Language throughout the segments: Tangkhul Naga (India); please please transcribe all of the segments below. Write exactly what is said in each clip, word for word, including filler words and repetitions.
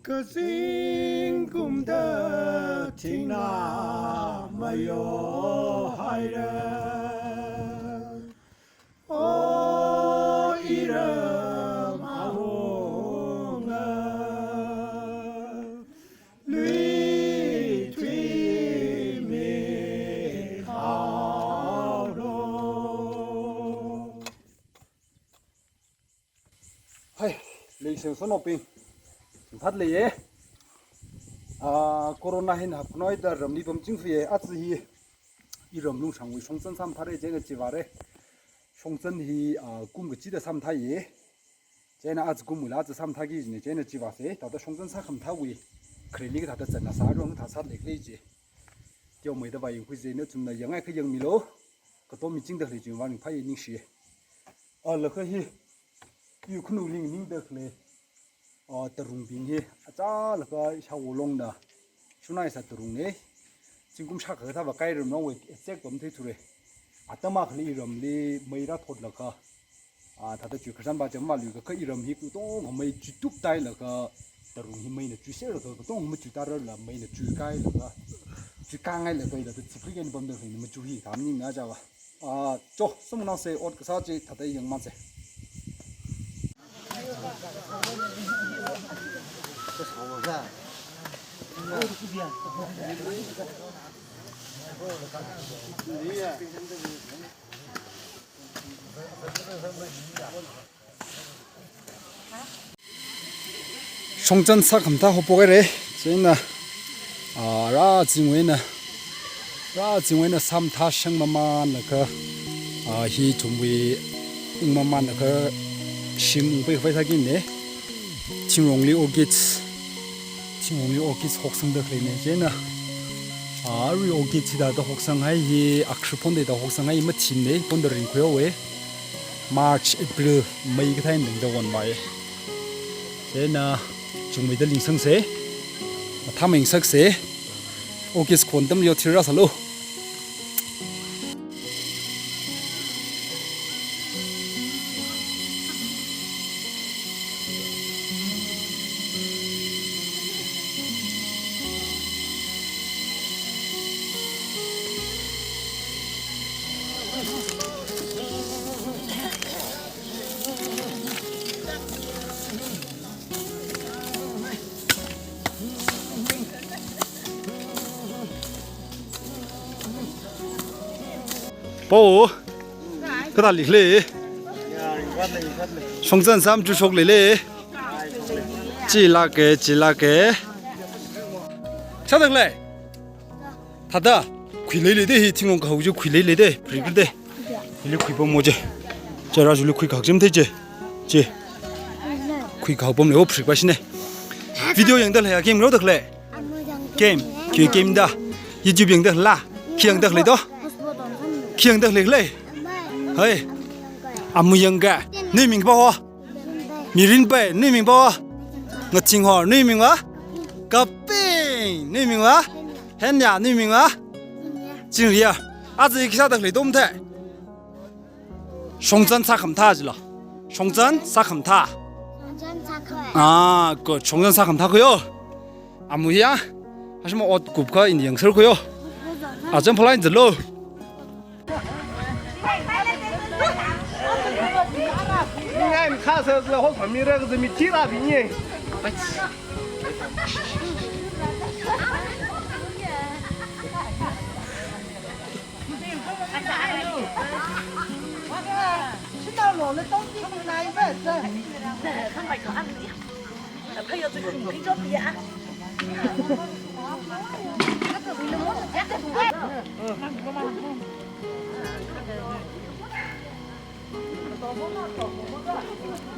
Kazingkumda thingna mayohaira. O iram awunga, lui thuimi haolo. Hai, leishingsonobing. Phat leiye. Ah, corona hina hapkhanoi da ramli pamchingsuiye. Aja hi iram Lungshangwui Shongzan sāmathāre, chieina chivāre. Shongzan hi, ah, kum kachida sāmathāye. Chieina aja kumwuila aja sāmathāki jine, chieina chivāse. Thāda Shongzan sākhamathāwui khareli kathāda zatna sārong thāsā leikhalei chi. Teomeida vāyangkhui jine, nathumna yangngaikha yangmilu. Katom michingda khalei chivāng phāye ningshiye. Ah, laga hi, iwui khanuli nganingda khalei, ah, tarungbing hi, achālakha Shawolongna shunaisa tarungne. Zingkum shākha kathāva kairamnawui exact pamtheithura. Atam akhali iramli mei rāthotlaga, ah, thāda chuikhararchan pācham maluiakha iram hi katonga mei chuituptālaga, tarung hi meina chuiserlaga, katonga machuitālala meina chuikailaga, chuikāngailaga, ila ta zikrik eina pamda khaleina machu hi, thāmning na java. Ah, cho, sāmanase ot kasā chi thāda yangmanse. Shongzan sākhamathā haophok haire, chieina, ah, rāzingwui eina, rāzingwui eina sāmathā shang mamanlaga, ah, hi ithumwui ung mamanlaga shim ungpai khavai sākine. Thingrongli orchid, thingrongli orchid hoksangda khaleine, chieina, ah, arui orchid hithāda hoksanghai hi, akhri phonda hithā hoksanghai mathine, phonda ringkhuihaowe. March, April, May kathā eina lingda wonvāye. Chieina chungmeida lingsangse. Mathāmei ngasakse. August khon atamli othir rāsālu. Po, kathā leikhala? Shongzan sāmachuk shokleile. Chilāka, chilāka. Sāda khalei? Thāda, khuileile de hi, thingrong kahao chi khuileile de, pharikra de. Hili khuipammo je. Chara juli khuikahak jam thei je. Je. Khuikahak pamle o pharikpa shine. Video yangda khalei, game rāda khalei. Game. Khi game da. YouTube yangda khala. Khi yangda khalei to. Khi yangda khalei khalei. Hai. Amu yangga. Nawui ming pa ho? Mirinpai, nawui ming pa? Ngathinghor, nawui ming pa? Kaping, nawui ming pa? Henya, nawui ming pa? Chingriya. Aja khi sāda khalei tom the? Shongzan sākhamathā jila. Shongzan sākhamathā. Shongzan sākhamathā. Ah, good. Shongzan sākhamathā khuiyo. Amu ya. Ashma ot kupkha ina yangser khuiyo. Acham phalai jilo. Ngai mi kha sa la ho pha mi ra ka mi tira bi ni.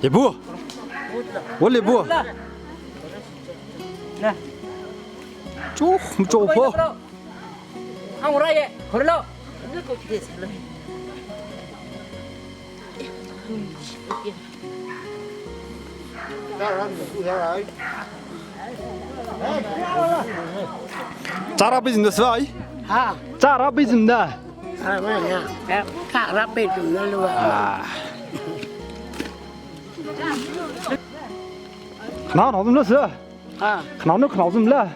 Lebu. O lebu. Chuh, chuh pho. Ang ora ye, khorlo. Chara business vai? Ha? Chara business da? Ah, mana? Eh, chara business lo. Ah. Khana na dum lo sa. Ah. Khanaonu khanaozumla.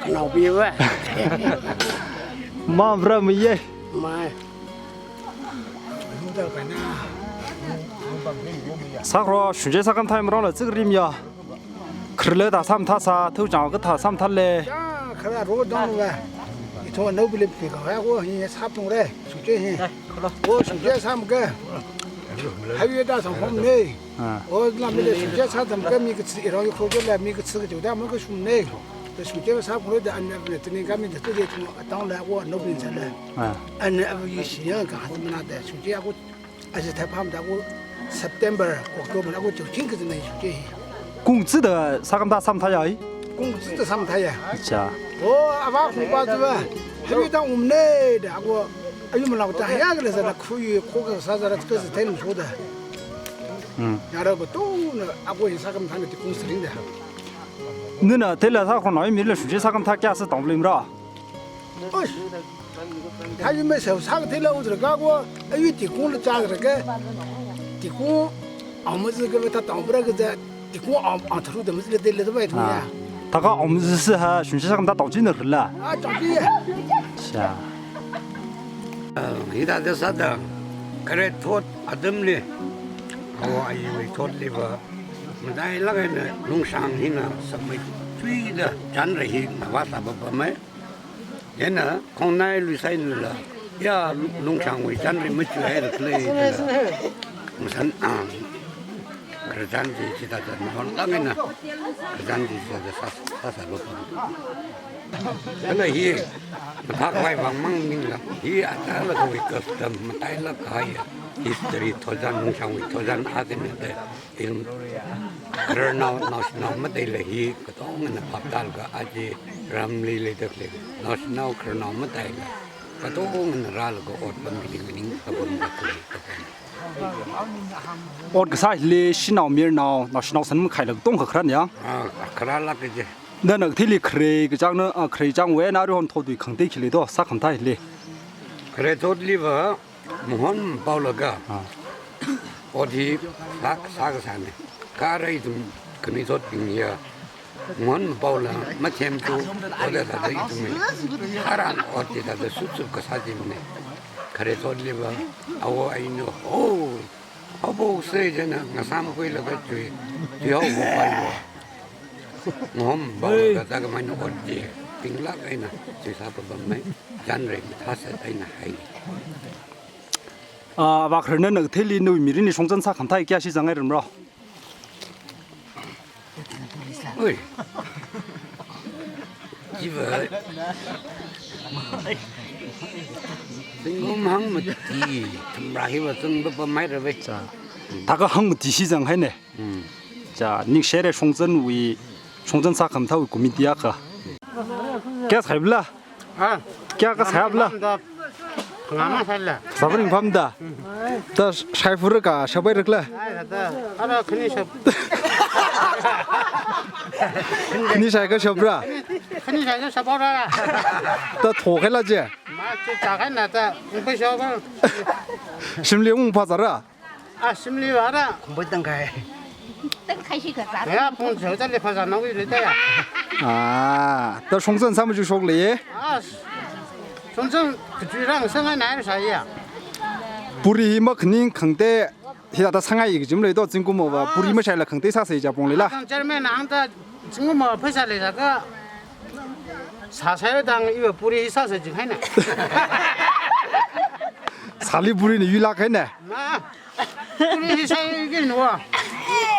Khanao biwa. Mavra miye. Mai. Sākhro, shungje sākhamathā marongla zikrim ya. Kharla da sāmathāsa, thao chang kathā sāmathāle. Ya, khara ro dong wa. Ithum nao bilip ke ka, wa ko hi sāpung re. Shungje hi. O, shungje sāmaka. Haiwui da sāngphom ne. Ah. O, lamli le shungje sātamka mi kachi, irong yu khojala mi kachi kajiu da mo kashum ne. Da shungje sāpung re da an ne tini kami da tu de tu tang la ko nao bin sāle. Ah. An ne abu yi shi ya ka hat mana da shungje ko aja thai pham da ko September, October ko ching kaji na shungje. Kungzi da sākhamathā sāmathāya? Kungzi da sāmathāya. Acha. O, ava kung pa tu ba. Haiwui da um ne da ko ayu mana ta ya ga le sa la khuyu ko ka sā sā ra ka sa thai nam so da. Hmm. Yara ba to na ko yin sākhamathā na ti kung siring da. Nana thela sākhro na mi le shungje sākhamathā kayā sātong lim ra. Oish. Thāyu me sa sākathei la udra ka ko, ayu ti kung la cha ra ka. Ti kung, a ma zi ka ta tong bra ka za, ti kung a, a tharu da ma zi le de le da bai tu ya. Ah. Thākha om zi si ha, shungje sākhamathā tong chi na rila. Ah, tong chi. Sha. Ah, hi da da sāda, khare thot atam le. O, ayu thot le ba. Matailak eina lungshang hina samai tui da chānra hi na va sa ba ba mai. Yana khongnai lui sai nula. Ya lungshangwui chānri machu hai da khalei da. Masan ang. Khararchan chi chi da da mahon lang eina. Khararchan chi chi da da sa, sa, sa lo pa. Kala hi, mathak vai vang mang ning la. Hi athālak kawui custom, matailak kahai history thozan, lungshangwui thozan atin da. Ithum khararnao, naoshinao mataila hi katongana phaptālaga aja ramli leida khalei. Naoshinao khararnao mataila katongana rālaga ot pamli ningkapam da khalei. Ot kasā hili shanao mayarnao, naoshinao san makhailaga tongkha khararna ya. Ah, khararlak kaje. Nana kathili khare kachang na, ah, khare chang wui eina aruihon thotwui khangatei khi lei do, sākhamathā hili. Khare thotli va, mahon paolaga. Ah. Ot hi sā, sā kasāne. Kha ara ithum khanuithotbing ya. Mahon paola, mathem tu, ot da da ithum. Kha ara ot da da sup sup kasā jimne. Khare thotli va, awo ainu, oh, abo se jana, ngasam kuilaga tui, tui hao ho pai wa. Mahon paolaga ta ka mai no ot di, tinglak eina, tui sā pa bam mai, chānri mathāsā eina hai. Ah, va khararna na kathili nawui mirinli shongzan sākhamathā kayā shizang ai ram ro. Oi. Jiva. Zingkum hangmati, thamra hi va zang pa pa mai ra ve. Cha. Thākha hangmati shizang haine. Hmm. Cha, ningshire shongzanwui, shongzan sākhamathāwui committee akha. Kayā sāhaibla? Ha? Kayā kasā haibla? Phangā mang sāla. Sāpa ringphāmda. Ta shai fura ka, shapai rakla. Ai, ta. Ara khani shap. Khani shai ka shapra. Khani shai ka shapra. Ta thokhaila je. Ma chi ta kaina ta, ungpa shapa. Shimli ungpa zara. A, shimli vara. Khumbui tangkhai. Tangkhai shi kazā. Ya, pung chao chali phazā nang wi le ta ya. Ah, ta shongzan sāmaju shokle ye. A, shongzan kachui rang sāngai nai sāya. Puri hi makhaning khangatei, hithāda sāngai kajim le to zingkum va, puri mashaila khangatei sāsei ja pong le la. Tang chairman ang ta zingkum va pheisā leisā ka. Sāsai tang iva puri hi sāsā jing haina. Sāli puri ni yuilak haina. Ma. Puri hi sai kin wa.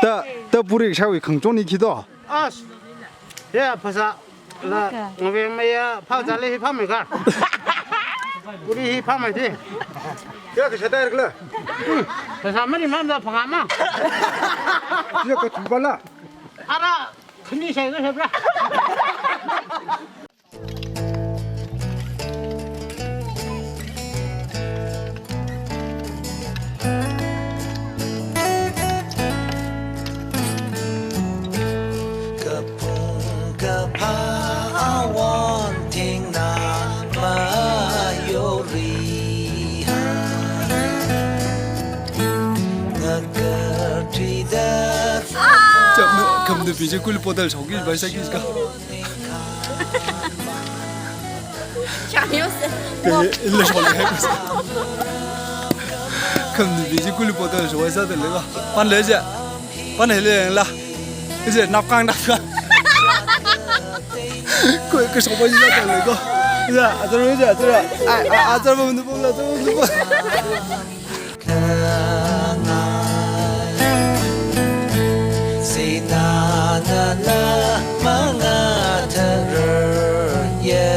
Ta, ta puri shaiwui khangchon ni khi to. As. Ya, phasā. La, ngaveng maya, phao zale hi phamai ka. Puri hi phamai di. Ya, ka shadar kla. Phasā mani mam da phangā ma. Ya, ka thumba la. Ara, khani shai ka shapra. Kapung kaphā awon thingna mayori ha. Ngakarthuida. Chapnu Khamnuibing chi kuli bottle shokki, bai sāki ka. Shang yo se. Kei ila shok le. Khamnuibing chi kuli bottle shok sāda lei ka. Pan le je. Pan hele la. Ije napkang napkang. Ko ko shok bai sāda lei ko. Ya, azar je, azar. Ai, azar bom nu bom la, azar bom nu bom. Sinanala mangathararya,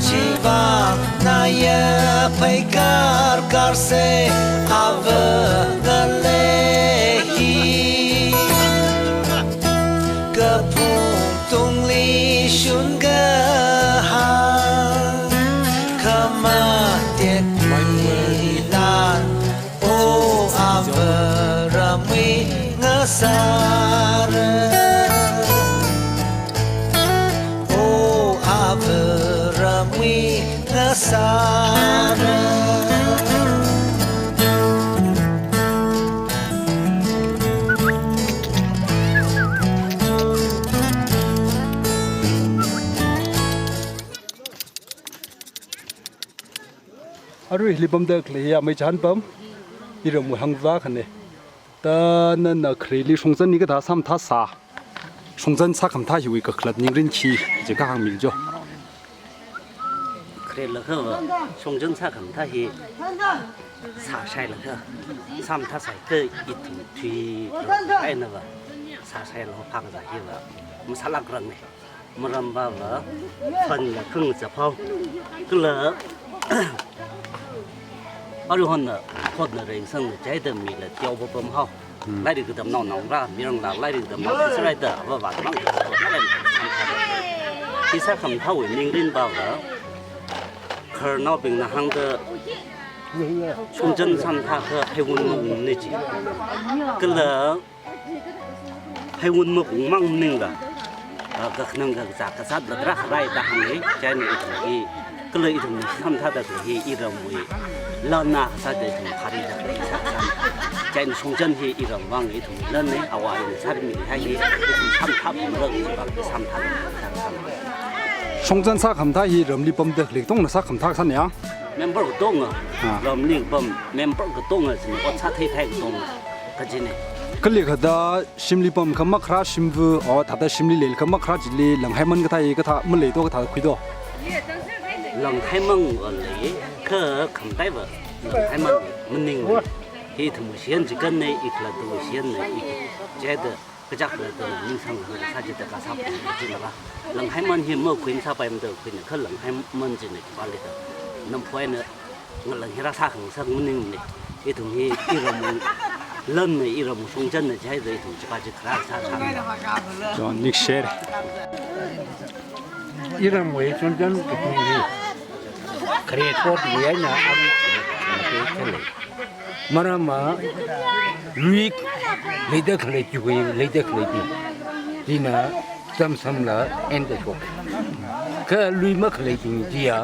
chivāknaya pheikar karse ava ngalehi. Kaphung tungli shun kahāng, kamatek milan, o Avāramwui ngasāra, o Avāramwui ngasāra. Arui hili pamda khalei hi amei chānpam, iramwui hangvā khane. Da nana khareli shongzan ni kathā sāmathā sā. Shongzan sākhamathā hiwui kakhalat ningrin khi, je kahāng mi jo. Kharela kha va, shongzan sākhamathā hi sāshailaga, sāmathā sāakha ithum thui eina va, sāshailo phangzā hi va, masālākrang ne. Maramva va, phanla khangachap hao. Kala, aruihon na, hotna rengsangna, chieina mila teowa pamhao. Hmm. Lairik katamnao naongarā, miranglā lairik katamnao, saraida, va va mang, hi sākhamathāwui ningrinva va, khararnaobingna hāngda, shongzan sāmathā kha heiwun maungna ji. Kala, heiwun maung mang maningla, ah, kakhanang kakazā kazātla tarākha rai da hānga, chieina ithum hi, kala ithum sāmathāda khalei hi iramwui lanna kasā da ithum kharida khalei sāsā. Chieina shongzan hi iramwui ithum lanna, awui eina sārimi hi ithum sāmathā pamda khalei va sāmathāda sāsā. Shongzan sākhamathā hi ramli pamda khalei katongna sākhamathā kasāna ya? Member katonga, ah, ramli pam, member katonga china ot sātheithei katonga kajina. Kali kathāda shimli pamkha makharā shimva, o thāda shimli leilakha makharā chili langhaiman kathā hi kathā malei to kathā khui to. Langhaiman va lei, kha khamtaiva langhaiman maningla. Hi ithum shiyan chikanna, i khalatwui shiyanna, i chieina kachak kala tana ningsang sāchida kasā pung china va. Langhaiman hi makhuimasāpaimada khuina kha langhaiman china khipāli da. Namphuina ngalang hi rāsā khangasak maningna. Ithum hi iramwui lanna, iramwui shongzanna chieina ithum chipā chikharā sāsā. John Nick share. Iramwui shongzan kathum hi khare thotwui eina aruiwui khalei. Maramva, lui leida khalei, chiwui leida khaleibing china samsamla enda shok. Kha lui makhaleibing chiya,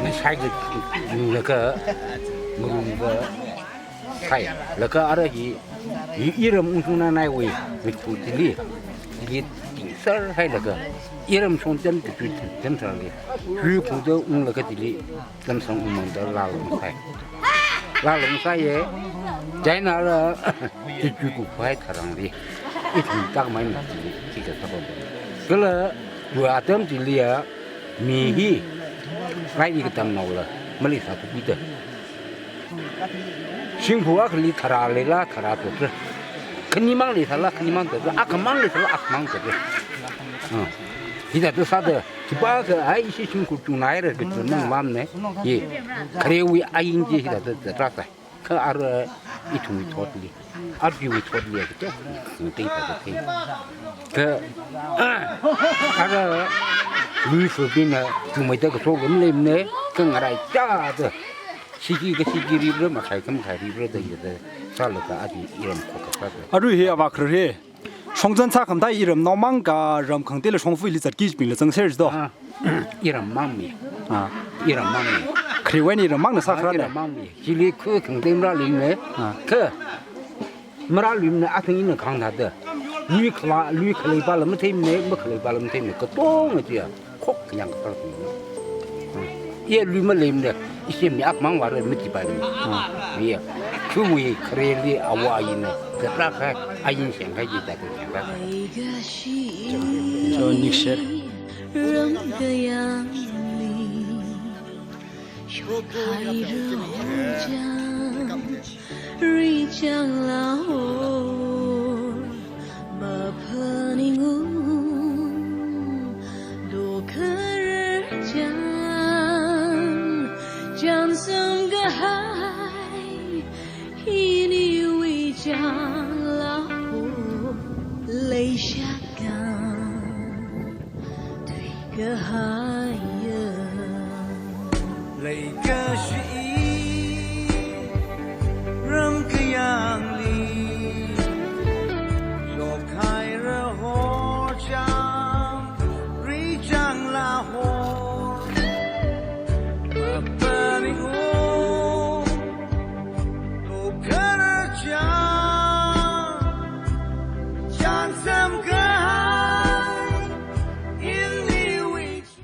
ngasai khanunglaga, marumva, sāhailaga ara hi, hi iram ungshungna naiwui mikhu chili, chili tingsar hailaga, iram shongzan kachi tingsar li, hui khuda unglaga chili, samsang ungmangda lālong sāi. Lālong sāya, chieina ara chichi khuivai tharanli, ithum takmai mi chili, chi kasā pam. Kala, chiwui atam chiliya, mi hi, lairik katamnaola, maleisāthuda. Shingphu akhali tharā leila tharā tatra. Khanimang leisāla khanimang tatra. Akhamang leisāla akhamang tatra. Ah. Hithāda sāda, chipā kha ai ishi shimkhur chungnaira kachi mangmamna. Ye. Kharewui ain chi hithāda tatra sai. Kha ara ithumwui thotli. Arpiwui thotli ya kato, ngatei ta kato. Kha, ara, lui fubingna, chumeida kaso gam lemne, kha ngarai chāda. Siki ka siki ribra, makhai ka makhai ribra da yada, sālaga adi iram khokha sāda. Arui hi avā kharar hi. Shongzan sākhamathā iramnaomang ka ram khangateila shongfaili zatki jibingla zangser jido. Ah, iram mangmi. Ah. Iram mangmi. Khriwen iram mangna sākharāna. Iram mangmi. Chili khu khangatei marāli ne. Ah. Kha. Mara luimana, athang ina khangthāda. Lui khala, lui khalei pala matheimana, makhalei pala matheimana, katonga chiya, khok kanyang kathar. Iya lui maleimana, ishi mi akmang vāra mati pala. Iya. Khuiwui khareli awa ina, kathar kha, ain sheng kha ji ta sheng kha. John Nixon. Ram kayang li. Shokhai rojang, rijang lahor, maphaningu, dokharjang, jansam kahai, hiniwui jang lahor, leishakan, tui kahai.